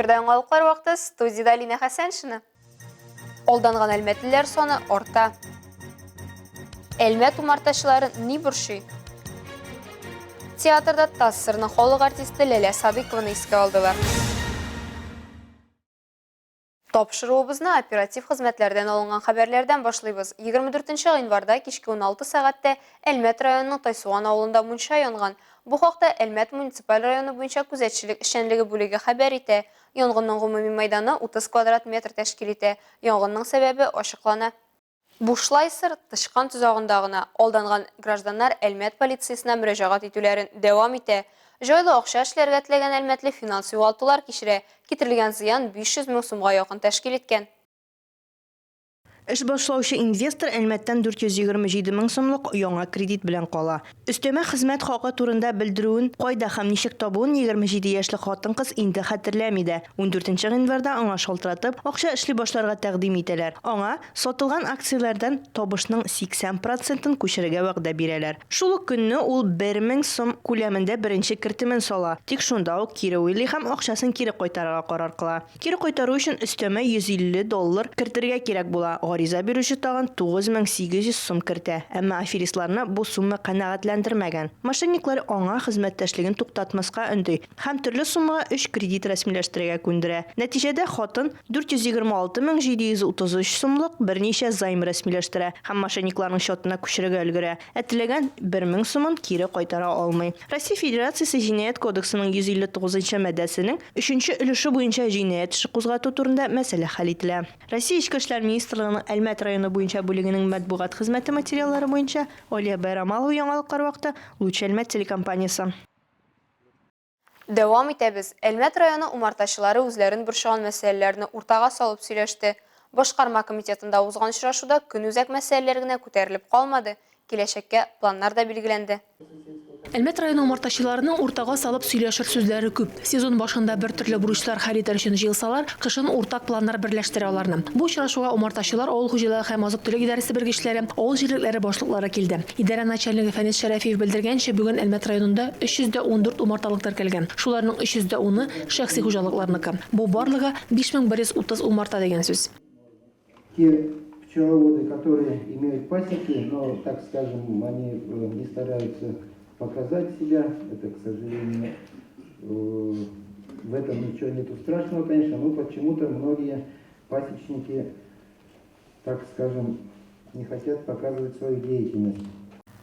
Эфирда яңалыклар вакыты, студиядә Алина Хәсәншина. Алданган әлмәтлеләр саны арта. Әлмәт умартачыларын ни борчый? Театрда ТАССРның халык артисты Ләлә Садыйкованы искә алдылар. Тапшыруыбызны оператив хезмәтләрдән алынган хәбәрләрдән башлыйбыз. 24 гыйнварда кичке 16 сәгатьтә Әлмәт районының Тайсуган авылында мунча янган. Бу хакта Әлмәт муниципаль районы буенча күзәтчелек эшчәнлеге бүлеге хәбәр итә. Янгынның гомуми мәйданы 30 квадрат метр тәшкил итә. Янгынның сәбәбе ачыклана. Бушлай сыр тычкан тозагында гына алданган гражданнар Әлмәт полициясенә мөрәҗәгать итүләрен дәвам итә. Җайлы акча эшләргә теләгән әлмәтле финанс югалтулар кичерә, китерелгән зыян 500 мең сумга якын тәшкил иткән. Эш башлаучы инвестор Әлмәттән 427 мең сумлык яңа кредит белән кала. Өстәмә хезмәт хакы турында белдерүен кайда һәм ничек табуын 27 яшьлек хатын-кыз инде хәтерләми дә. Ундүртенче гыйнварда аңа шалтыратып, акча эшли башларга тәкъдим итәләр. Аңа сатылган акцияләрдән табышның 80 процентын күчерергә вәгъдә бирәләр. Шул ук көнне ул 1000 сум күләмендә беренче кертемен сала, тик шунда ук кире уйлый һәм акчасын кире кайтарырга карар кыла. Кире кайтару өчен өстәмә 150 доллар кертергә кирәк була. Гариза бирүче тагын 9800 сум кертә. Әмма аферистларны бу сумма канәгатьләндермәгән. Мошенниклар аңа хезмәттәшлеген туктатмаска өнди һәм төрле суммага өч кредит рәсмиләштерергә күндерә. Нәтиҗәдә, хатын 426 733 сумлык берничә займ рәсмиләштерә һәм мошенникларның счетына күчерергә өлгерә. Ә теләгән 1000 сумын кире кайтара алмый. Россия Федерациясе Җинаять кодексының 159 нчы маддәсенең өченче өлеше буенча җинаять эше кузгату турында мәсьәлә хәл ителә. Россия Эчке эшләр министрлыгының Әлмәт районы буенча бүлегенең матбугат хезмәте материаллары буенча Алия Байрамалова Яңалыклар вакыты, Луч Әлмәт телекомпаниясе. Дәвам итәбез. Әлмәт районы умартачылары үзләрен борчыган мәсьәләләрне уртага салып сөйләште. Башкарма комитетында узган очрашуда көнүзәк мәсьәләләр генә күтәрелеп калмады, киләчәккә планнар да билгеләнде. Әлмәт районы умартачыларының уртага салып сөйләшер сүзләре күп. Сезон башында бер төрле бурычлар хәл итәр өчен җыелсалар, кышын уртак планнар берләштерә аларны. Бу очрашуга умартачылар, авыл хуҗалыгы һәм азык-төлек идарәсе белгечләре, авыл җирлекләре башлыклары килде. Идарә начальнигы Фәнис Шәрәфиев белдергәнчә, бүген Әлмәт районында 314 умарталык теркәлгән. Шуларның 310-ы, шәхси хуҗалыкларныкы. Бу барлыгы 5130 умарта дигән сүз. Те пчеловоды, которые имеют пасеки, но, так скажем, они не стараются показать себя, это, к сожалению, в этом ничего нету страшного, конечно, но почему-то многие пасечники, так скажем, не хотят показывать свою деятельность.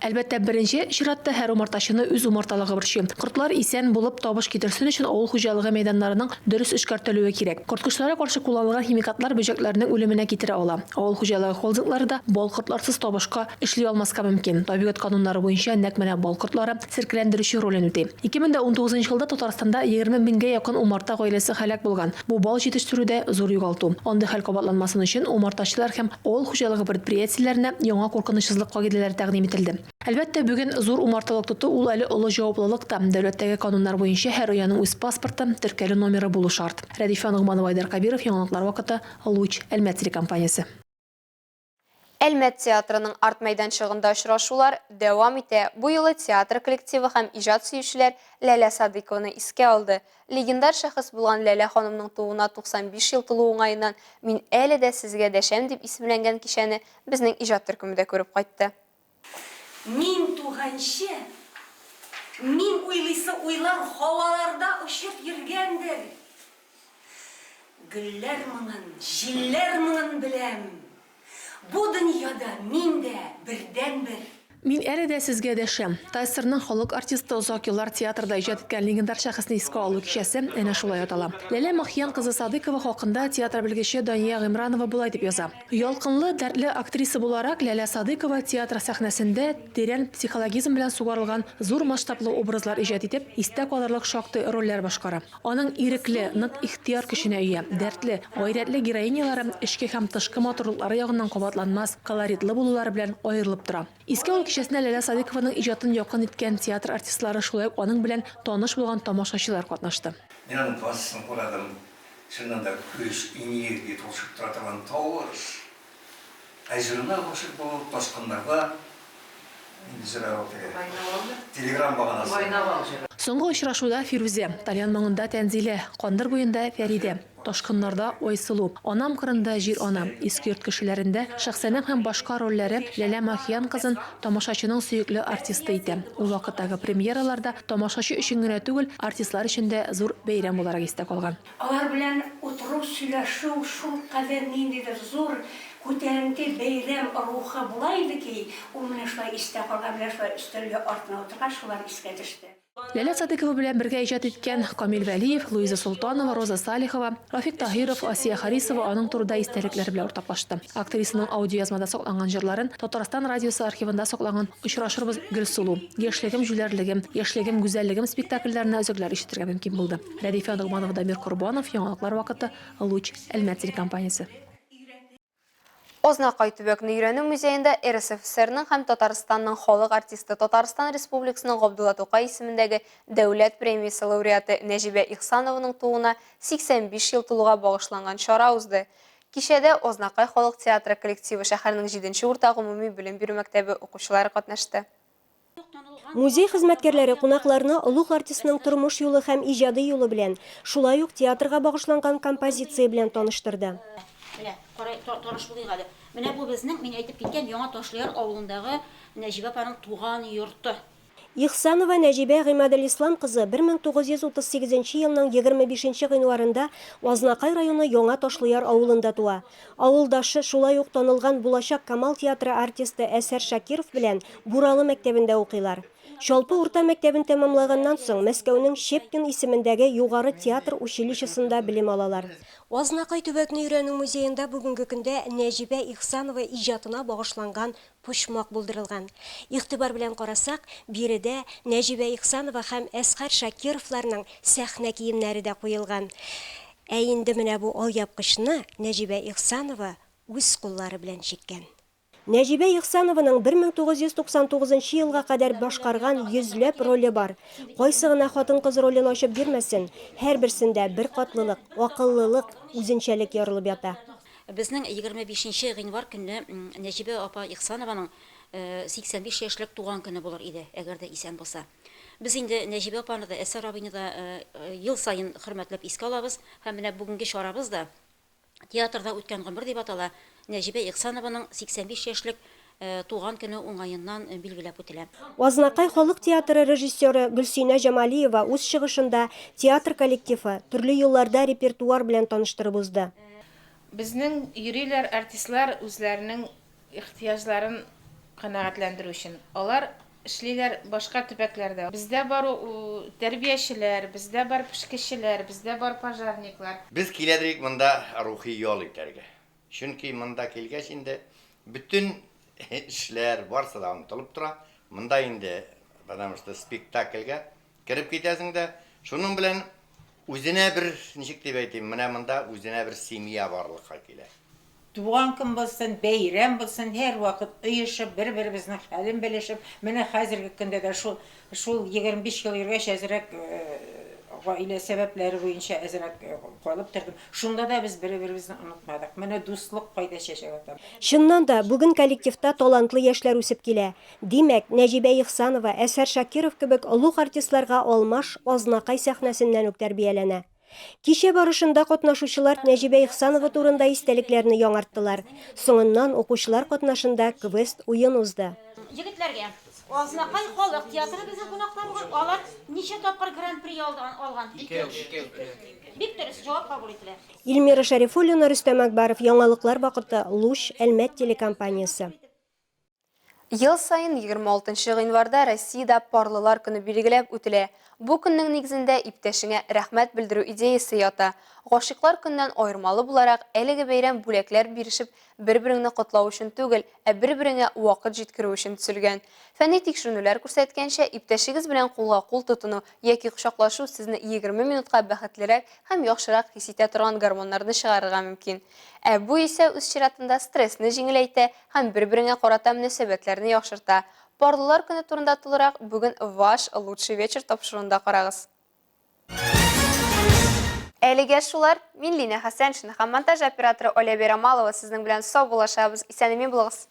Әлбәттә, беренче чиратта һәр умартачыны үз умарталыгы борчый. Кортлар исән булып, табыш китерсен өчен авыл хуҗалыгы мәйданнарының дөрес эшкәртелүе кирәк. Корткычларга каршы кулланылган химикатлар бөҗәкләрнең үлеменә китерә ала. Авыл хуҗалыгы холдинглары да бал кортларсыз табышка эшли алмаска мөмкин. Табигать кануннары буенча нәкъ менә бал кортлары серкеләндерүче ролен үти. 2019 нчы елда Татарстанда 20 меңгә якын умарта гаиләсе һәлак булган. Бу бал җитештерүдә зур югалту. Андый хәл кабатланмасын өчен умартачылар һәм авыл хуҗалыгы предприятиеләренә яңа куркынычсызлык кагыйдәләре тәкъдим ителде. Әлбәттә, бүген зур умарталык тоту ул әле олы җаваплылык та. Дәүләттәге кануннар буенча һәр ояның үз паспорты, теркәлү номеры булу шарт. Рәдифә Ногманова, Айдар Кабиров, Яңалыклар вакыты, Луч, Әлмәт телекомпаниясе. Әлмәт театрының арт-мәйданчыгында очрашулар дәвам итә. Бу юлы театр коллективы һәм иҗат сөючеләр Ләлә Садыйкованы искә алды. Легендар шәхес булган Ләлә ханымның тууына 95 ел тулу уңаеннан Мин әле дә сезгә дәшәм дип исемләнгән кичәне безнең иҗат төркеме дә күреп кайтты. Мин туганчы, мин уйлыйсы уйлар һаваларда очып йөргәндер. Гөлләр моңын, җилләр моңын беләм. Бу дөньяда мин дә бердәнбер. Мин әле дә сезгә дәшәм. ТАССРның халык артисты, озак еллар театрда иҗат иткән легендар шәхесне искә алу кичәсе әнә шулай атала. Ләлә Махиян кызы Садыйкова хакында театр белгече Дания Гыймранова болай дип яза, Ялкынлы, дәртле актриса буларак, Ләлә Садыйкова театр сәхнәсендә тирән психологизм белән сугарылган зур масштаблы образлар иҗат итеп, истә калырлык шактый рольләр башкара. Аның ирекле, нык ихтыяр көченә ия, дәртле, гайрәтле героинялары эчке һәм тышкы матурлыклары ягыннан кабатланмас, колоритлы булулары белән аерылып тора. Искә алу кичәсенә Ләлә Садыйкованың иҗатын якын иткән театр артистлары, шулай ук аның белән таныш булган тамашачылар катнашты. Мин аның классын карадым. Чыннан да көч, энергия тулышып тора торган тавыш. Ә җырына гашыйк булу ташкыннарда. Нинди җыр ул теге? Телеграм баганасы. Соңгы очрашуда Фирүзә, Тальян моңында Тәнзилә, Кандыр буенда Фәридә, Ташкыннарда Айсылу, Анам кырында Җир-ана, Иске йорт кешеләрендә Шәхсәнәм һәм башка рольләре Ләлә Махиян кызын тамашачының сөекле артисты итә. Ул вакыттагы премьералар да тамашачы өчен генә түгел, артистлар өчен дә зур бәйрәм буларак истә калган. Алар белән утыру, сөйләшү шулкадәр ниндидер зур, күтәренке бәйрәм рухы була иде ки, ул менә шулай истә калган, менә шулай өстәлгә артына утыргач, шулар искә төште. Ләлә Садыйкова белән бергә иҗат иткән Камил Вәлиев, Луиза Солтанова, Роза Салихова, Рафик Таһиров, Асия Харисова аның турыда истәлекләре белән уртаклашты. Актрисаның аудиоязмада сакланган җырларын Татарстан радиосы архивында сакланган Очрашырбыз, Гөлсылу, Яшьлегем, җүләрлегем, Яшьлегем, гүзәллегем спектакльләренә өзекләр ишетергә мөмкин булды. Рәдифә Ногманова, Дамир Корбанов, Яңалыклар вакыты, Луч, Әлмәт телекомпаниясе. Азнакай төбәкне өйрәнү музеенда РСФСРның һәм Татарстанның халык артисты, Татарстан Республикасының Габдулла Тукай исемендәге Дәүләт премиясе лауреаты Нәҗибә Ихсанованың тууына 85 ел тулуга багышланган чара узды. Кичәдә Азнакай халык театры коллективы, шәһәрнең җиденче урта гомуми белем бирү мәктәбе укучылары катнашты. Музей хезмәткәрләре кунакларны олуг артистның тормыш юлы һәм иҗади юлы белән, шулай ук театрга багышланган композиция белән таныштырды. Менә, карай, таныш булыйк әле. Менә бу безнең, мин әйтеп киткән, Яңа Ташлыяр авылындагы Нәҗибә апаның туган йорты. Ихсанова Нәҗибә Гыймаделислам кызы 1938 нче елның 25 нче гыйнварында Азнакай районы Яңа Ташлыяр авылында туа. Авылдашы, шулай ук танылган булачак Камал театры артисты Әсәр Шакиров белән Буралы мәктәбендә укыйлар. Чалпы урта мәктәбен тәмамлаганнан соң, Мәскәүнең Щепкин исемендәге Югары театр училищесында белем алалар. Азнакай төбәкне өйрәнү музеенда бүгенге көндә Нәҗибә Ихсанова иҗатына багышланган почмак булдырылган. Игътибар белән карасак, биредә Нәҗибә Ихсанова һәм Әсхәр Шакировларның сәхнә киемнәре дә куелган. Ә инде менә бу алъяпкычны Нәҗибә Ихсанова үз куллары белән чиккән. Нәҗибә Ихсанованың 1999 нчы елга кадәр башкарган йөзләп роле бар. Кайсы гына хатын-кыз ролен ачып бирмәсен, һәрберсендә беркатлылык, акыллылык, үзенчәлек ярылып ята. Безнең 25 нче гыйнвар көнне Нәҗибә апа Ихсанованың 85 яшьлек туган көне булыр иде, әгәр дә исән булса. Без инде Нәҗибә апаны да, Әсәр абыйны да ел саен хөрмәтләп искә алабыз һәм менә бүгенге чарабыз да Театрда үткән гомер дип атала, Нәҗибә Ихсанованың 85 яшьлек туган көне уңаеннан билгеләп үтелә. Азнакай халык театры режиссеры Гөлсинә Җамалиева үз чыгышында театр коллективы, төрле елларда репертуар белән таныштырып узды. Безнең йөриләр артистлар үзләренең ихтыяҗларын канәгатьләндерү өчен. Алар эшлиләр башка төбәкләрдә. Бездә бар тәрбиячеләр, бездә бар пешкечеләр, бездә бар пожарниклар. Без киләдер монда рухи ял итәргә. Чөнки монда килгәч инде бөтен эшләр барсы да онытылып тора. Монда инде, потому что спектакльгә Кереп китәсең дә, шуның белән үзенә бер, ничек дип әйтим, менә монда үзенә бер семья барлыкка килә. Туган көн булсын, бәйрәм булсын, һәрвакыт оешып, бер-беребезнең хәлен белешеп, менә хәзерге көндә дә шул, шул 25 ел йөргәч, әзрәк гаилә сәбәпләре буенча әзрәк калып тордым. Шунда да без бер-беребезне онытмадык. Менә дуслык кайда чәчәк ата. Чыннан да, бүген коллективта талантлы яшьләр үсеп килә. Димәк, Нәҗибә Ихсанова, Әсһәр Шакиров кебек олуг артистларга алмаш Азнакай сәхнәсеннән үк тәрбияләнә. Кичә барышында катнашучылар Нәҗибә Ихсанова турында истәлекләрне яңарттылар. Соңыннан укучылар катнашында квест-уен узды. Егетләргә Азнакай халык театры безнең кунакта бүген. Алар ничә тапкыр гран-при алган? Икәү. Бик дөрес, җавап кабул ителә. Илмира Шәрифуллина, Рөстәм Әкбаров, Яңалыклар вакыты, Луч, Әлмәт телекомпаниясе. Ел саен 26 нчы гыйнварда Россиядә Парлылар көне билгеләп үтелә. Бу көннең нигезендә иптәшеңә рәхмәт белдерү идеясе ята. Гашыйклар көненнән аермалы буларак, әлеге бәйрәм бүләкләр бирешеп, бер-береңне котлау өчен түгел, ә бер-береңә вакыт җиткерү өчен төзелгән. Фәнни тикшеренүләр күрсәткәнчә, иптәшегез белән кулга-кул тотыну яки кочаклашу сезне 20 минутка бәхетлерәк һәм яхшырак хис итә торган гормоннарны чыгарырга мөмкин. Ә бу исә үз чиратында стрессны җиңеләйтә һәм бер-береңә карата мөнәсәбәтләрне яхшырта. Парлылар көне турында тулырак бүген Ваш лучший вечер тапшыруында карагыз. Әлегә шулар. Мин Линә Хәсәншина һәм монтаж операторы Оля Бәйрамалова сезнең белән саубуллашабыз. Исән-имин булыгыз!